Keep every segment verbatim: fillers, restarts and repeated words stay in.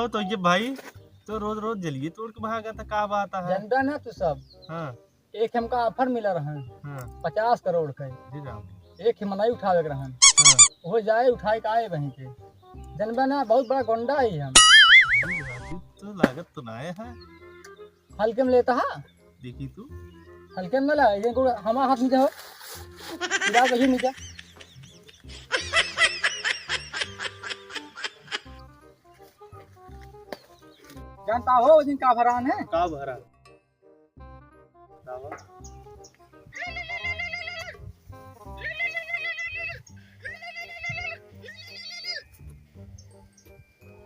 तो ये भाई, तो रोज रोज जलिए तोड़ के भागा था, का बात है? जनबा ना तू सब। हाँ। एक हमका offer मिला रहा है, हाँ। पचास करोड़ का। जी राम। एक ही मनई उठावे के रहन। हाँ। वो जाए उठाए के आए वहीं के। जनबा ना, बहुत बड़ा गुंडा है हम। जी राम, तो लागत तो ना आए है। हल्के में लेता है। देखी तू। हल्के में ला, ये को हमारा हाथ नीचे हो। पूरा वही नीचे। जानता हो, वो दिन का भरान है? का भरान? का बा?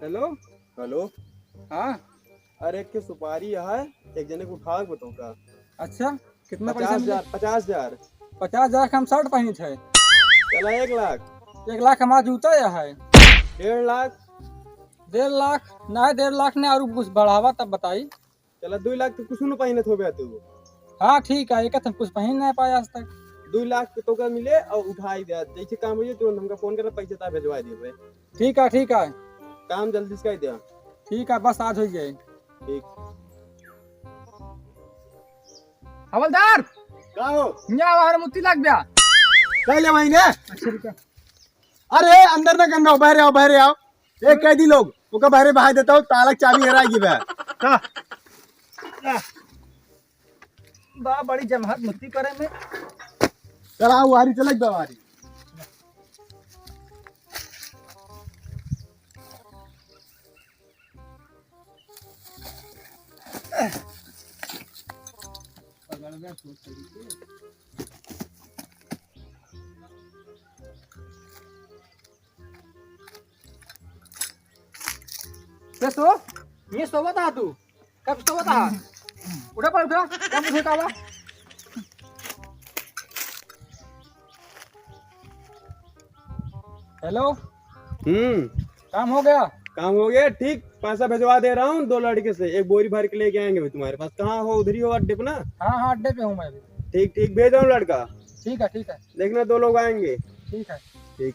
Hello? Hello? हाँ। अरे, एक के सुपारी है, एक जने को उठा के बताऊँ का? अच्छा, कितना पैसा मिले? पचास हजार, पचास हजार। पचास हजार के हम shirt पहिनत है। चला, एक लाख। एक लाख हमारा जूता या है। डेढ़ लाख। डेढ़ लाख? नहीं, डेढ़ लाख नहीं, और कुछ बढ़ावा तब बताई। चला, दुई लाख तो कुछ न पहिनत होबे तू। हाँ, ठीक है, एक हम कुछ पहिन नहीं पाए आज तक। दुई लाख के तोका मिले और उठाई दे, जैसे काम हो जाए, तुरंत हमका phone कर, पैसा ता भेजवा देबे। ठीक है, ठीक है। काम जल्दी से कर दे। ठीक है, बस आज हो जाए। ठीक। हवलदार! का हो? हियाँ बाहर मुत्ती लग गया। का ले वहीं ने? अच्छा, रुका। अरे, अंदर ना गंगा, बाहर आओ, बाहर आओ। ए, कैदी लोग, ओका बाहरे बहाय देता हूँ, ताला के चाबी हेराय गई बा। का? बा, बड़ी जमहत मुत्ती करे में। चला, वारी चला, एक बार वारी। बे सो, ये सोवत हा तू? कब सोवत हा? उठा पर उठा, कब उठे का बा? Hello। हम्म। काम हो गया? काम हो गया, ठीक, पैसा भिजवा दे रहा हूँ दो लड़के से, एक बोरी भर के लेके आएंगे भाई तुम्हारे पास। कहाँ हो? उधर ही हो अड्डे पे ना? हाँ, हाँ, अड्डे पे हूँ मैं अभी। ठीक, ठीक, भेज रहा हूँ लड़का। ठीक है, ठीक है। देखना, दो लोग आएंगे। ठीक है। ठीक।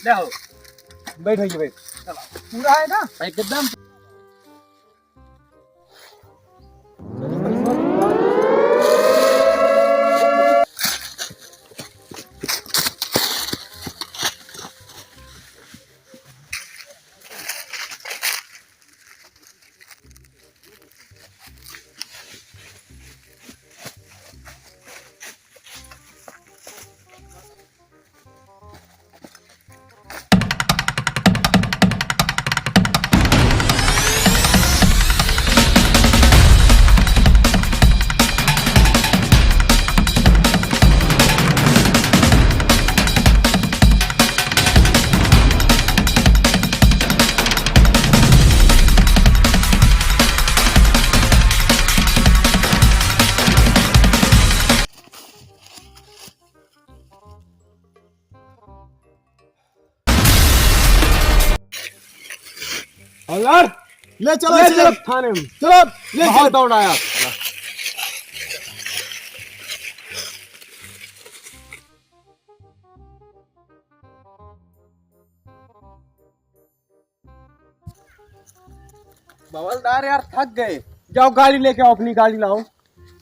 ले आओ। बैठ, आइए, बैठ। चलो। पूरा है ना? एकदम। हवलदार, ले चलो, ले चलो। चलो थाने में। चलो, ले बहुत चलो। दौड़ आया। बवलदार यार, थक गए। जाओ, गाड़ी लेके आओ, अपनी गाड़ी लाओ।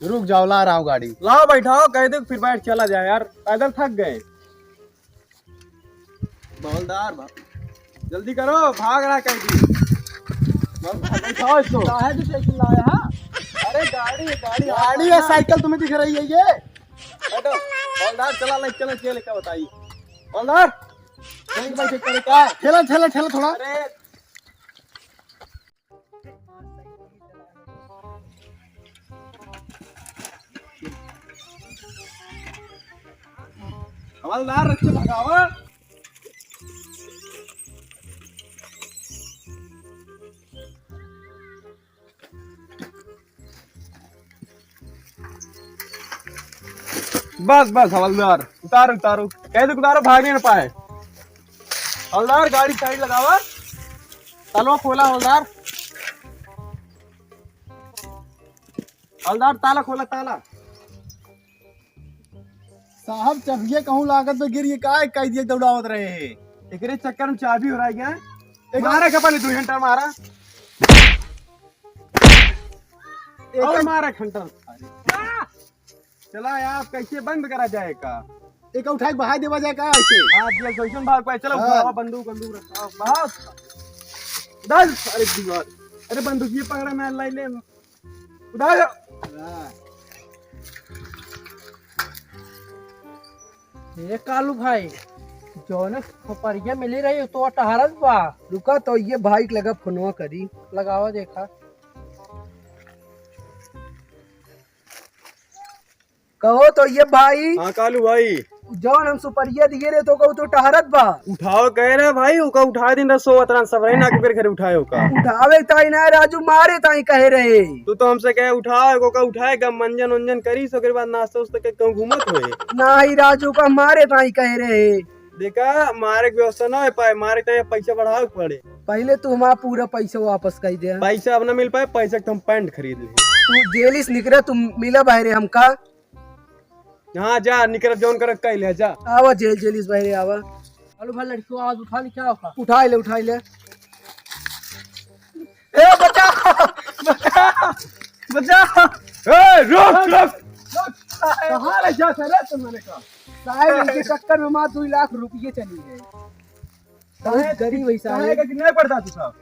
रुक जाओ, ला रहा हूँ गाड़ी। लाओ, बैठाओ, कह दो, फिर बैठ चला जाए यार, पैदल थक गए। बवलदार बा-, जल्दी करो, भाग रहा है कैदी। बवलदार, बैठाओ इसको। काहे तू साइकिल लाया, हाँ? अरे गाड़ी, गाड़ी, गाड़ी या साइकिल तुम्हें दिख रही है ये? बैठो, बवलदार, चला, ले, चला, चला, क्या बताइए? बवलदार, कहीं बैठे करे क्या? ठेला, ठेला, ठेला थोड़ा। अरे, हवलदार, रख के भगावा। बस, बस, हवलदार, उतारो, उतारो, कह दो, उतारो, भागने न पाए। हवलदार, गाड़ी साइड लगावा। तालो खोला हवलदार। हवलदार, ताला खोला, ताला। साहब, चबिये कहूँ लागत में गिर गई, काहे कई दिए दौड़ावत रहे हैं? एकरे चक्कर में चाबी हेराय गया। एक मारा के पहले दो घंटा मारा। एक और मारा घंटा। चला यार, कैसे बंद करा जाए का? एक उठाए के बहाय देवा जाए का ऐसे? हाँ, जेल से ऐसे भाग पाए। चलो, हाँ। उठावा, बंदूक, बंदूक रखा। बहुत। उधर, अरे दीवार। अरे बंदूक ये पकड़ा, मैं लाई ले। उधर। हाँ। ए कालू भाई, जौने खोपरिया मिली रही तो टहरत बा। रुका तो ये भाई के लगा फोनवा करी। लगावा देखा। कहो तो ये भाई। हाँ कालू भाई। जौन हम सुपरिया दिए रहे तो कहू तो टहरत बा। उठाओ कह रहे भाई, ओका उठा दिन रहा सोवत रहन सब रहे ना के फिर घरे उठाए ओका। उठावे ताई ना राजू, मारे ताई कहे रहे। तू तो हमसे कहे उठाओ, ओका उठाए का मंजन उंजन करी, सो ओकरे बाद नाश्ता उस्ता के कहूँ घूमत होए। नाही राजू, का मारे ताई कहे रहे। देखा, मारे के व्यवस्था ना हो पाए, मारे के टाइम पैसा बढ़ावे के पड़े। पहले तू हमारा पूरा पैसा वापस कर दे। पैसा अब ना मिल पाए, पैसा के तो हम पैंट खरीद ले। तू जेल से निकरा, तू मिला बहरे हमका। हाँ, जा, निकरा, जौन कर कह ले, जा। आवा जेल, जेल से बहरे आवा। हेलो भाई, लड़कियों, आज उठा ले, क्या होगा? उठा ले, उठा ले। ए, बचा, बचा, बचा। ए, रुक, रुक। कहाँ ले जा, सर, तुम मैंने कहा। साहब, इनके चक्कर में मार दो लाख रुपये चली गए। बहुत गरीब है साहब। कहाँ का कितना पड़ता तू साहब?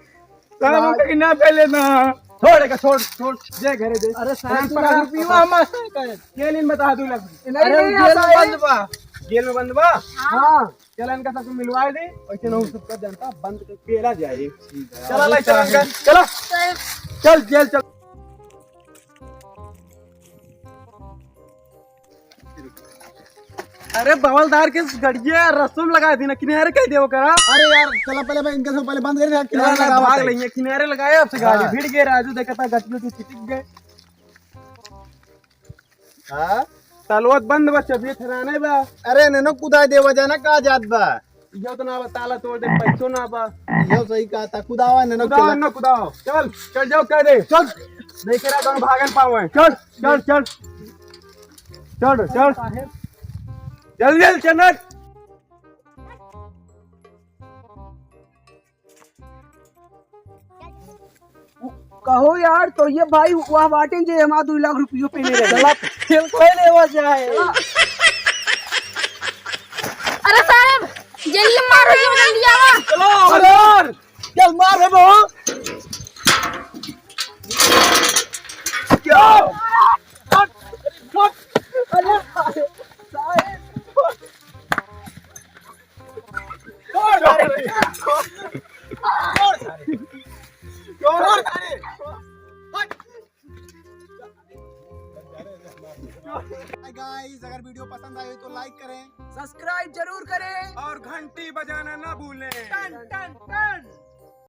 साहब, हमका कितना पहले ना। छोड़ एका, छोड़, छोड़, दे घरे दे। अरे साहब, अरे तू साहब, रुपया हमारा। जेल में बता दो लाख। नहीं, अरे नहीं, जेल में बंद बा। जेल में बंद बा? हाँ। चल इनका सबको मिलवा दे, वैसे ना हो सबका जनता बंद कर पेला जाए। चला लाई, चला इनका, चला। चल जेल चल। अरे बवलदार के गड़िया रस्सम लगा दी ना, किनारे कह देवो करा। अरे यार, चला पहले भाई, इनके सब पहले बंद कर, किनारे किनारे लगा भाग भाई। लेंगे, किनारे लगाए आपसे गाड़ी हाँ। भिड़ गए, राजू देखा था गटलू तू छिटिक गए। हाँ? तलवत बंद बा, चबिये थराने बा। अरे नेनो कुदाई देवा जाना, का जात बा? यो तो ना बा, ताला तोड़ दे, पैसो ना बा। यो सही कहा था, कुदावा नेनो कुदावा चला। ना कुदावा। चल, चल जाओ, कह दे। चल। देखे रहा, दोनों भागन पावे। चल, चल, चल। चल, चल। जल्दी, जल्दी, चल। कहो यार, तो ये भाई वह बाटें जे हमार दो लाख रुपयो पे ले रहे। चला, खेल कोई लेवा जाए। अरे साहब, जल्दी मारो, ये जल्दी आवा। चलो, अरे यार, चल मार रे बो। क्या? अरे, अरे, साहब। Hi guys, अगर वीडियो पसंद आए तो लाइक करें, सब्सक्राइब जरूर करें और घंटी बजाना ना भूलें। टन, टन, टन।